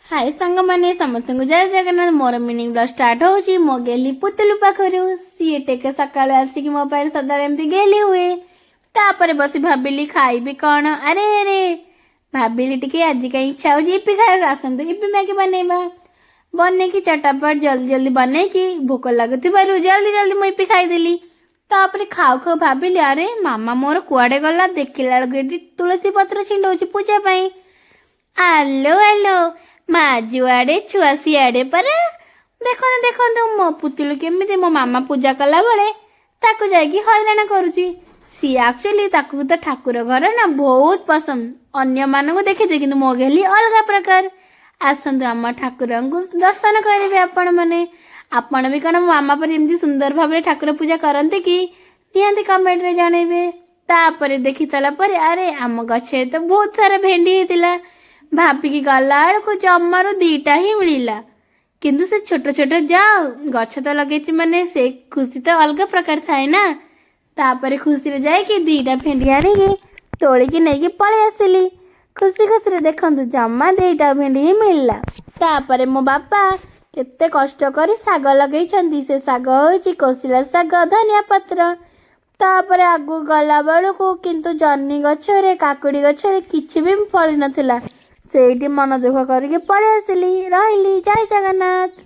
High ସାଙ୍ଗମାନେ, ସମସ୍ତଙ୍କୁ ଜୟ ଜଗନ୍ନାଥ। ମୋର ମିନି ବ୍ଲଗ୍ ଷ୍ଟାର୍ଟ ହଉଛି ମୋ ଗେଲି ପୁତୁଲୁ ପାଖରୁ। ସିଏ ଟିକେ ସକାଳୁ ଆସିକି ମୋ ପାଖରେ ସଦାବେଳେ ଏମିତି ଗେଲି ହୁଏ। ତାପରେ ବସି ଭାବିଲି, ଖାଇବି କ'ଣ? ଆରେ ଆରେ, ଭାବିଲି ଟିକେ ଆଜି କାହିଁ ଇଚ୍ଛା ହଉଛି ଇପି ଖାଇବାକୁ। ଆସନ୍ତୁ, ଇପି ମ୍ୟାଗି ବନେଇବା। ବନେଇକି ଚଟାପଟ ଜଲ୍ଦି ଜଲ୍ଦି ବନେଇକି, ଭୋକ ଲାଗୁଥିବାରୁ ଜଲ୍ଦି ଜଲ୍ଦି ମୁଁ ଇପି ଖାଇଦେଲି। ତାପରେ ଖାଉ ଖାଉ ଭାବିଲି, ଆରେ ମାମା ମୋର କୁଆଡ଼େ ଗଲା? ଦେଖିଲା ବେଳକୁ ଏଠି ତୁଳସୀ ପତ୍ର ଛିଣ୍ଡଉଛି ପୂଜା ପାଇଁ। ଆଲୋ ଆଲୋ, ମା ଯୁଆଡ଼େ ଛୁଆ ସିଆଡ଼େ ପରା। ଦେଖନ୍ତୁ ଦେଖନ୍ତୁ, ମୋ ପୁତୁଲୁ କେମିତି ମୋ ମାମା ପୂଜା କଲା ବେଳେ ତାକୁ ଯାଇକି ହଇରାଣ କରୁଛି। ସିଏ ଆକ୍ଚୁଆଲି ତାକୁ ତ ଠାକୁର ଘର ନା ବହୁତ ପସନ୍ଦ। ଅନ୍ୟମାନଙ୍କୁ ଦେଖିଛି, କିନ୍ତୁ ମୋ ଗେଲି ଅଲଗା ପ୍ରକାର। ଆସନ୍ତୁ, ଆମ ଠାକୁରଙ୍କୁ ଦର୍ଶନ କରିବେ ଆପଣମାନେ। ଆପଣ ବି କ'ଣ ମୋ ମାମା ପରି ଏମିତି ସୁନ୍ଦର ଭାବରେ ଠାକୁର ପୂଜା କରନ୍ତି କି? ନିହାତି କମେଣ୍ଟରେ ଜଣେଇବେ। ତାପରେ ଦେଖି ସାରିଲା ପରେ, ଆରେ ଆମ ଗଛରେ ତ ବହୁତ ସାରା ଭେଣ୍ଡି ହେଇଥିଲା। ଭାବିକି ଗଲା ବେଳକୁ ଜମାରୁ ଦିଟା ହିଁ ମିଳିଲା। କିନ୍ତୁ ସେ ଛୋଟ ଛୋଟ ଯାଉ, ଗଛ ତ ଲଗେଇଛି ମାନେ ସେ ଖୁସି ତ ଅଲଗା ପ୍ରକାର ଥାଏ ନା। ତାପରେ ଖୁସିରେ ଯାଇକି ଦିଟା ଭେଣ୍ଡି ଆଣିକି ତୋଳିକି ନେଇକି ପଳେଇ ଆସିଲି ଖୁସି ଖୁସିରେ। ଦେଖନ୍ତୁ, ଜମା ଦିଟା ଭେଣ୍ଡି ହିଁ ମିଳିଲା। ତାପରେ ମୋ ବାପା କେତେ କଷ୍ଟ କରି ଶାଗ ଲଗେଇଛନ୍ତି। ସେ ଶାଗ ହେଉଛି କୋଶିଳା ଶାଗ, ଧନିଆ ପତ୍ର। ତାପରେ ଆଗକୁ ଗଲା ବେଳକୁ କିନ୍ତୁ ଜହ୍ନି ଗଛରେ, କାକୁଡ଼ି ଗଛରେ କିଛି ବି ଫଳି ନଥିଲା। ସେଇଠି ମନ ଦୁଃଖ କରିକି ପଳେଇ ଆସିଲି। ରହିଲି, ଜୟ ଜଗନ୍ନାଥ।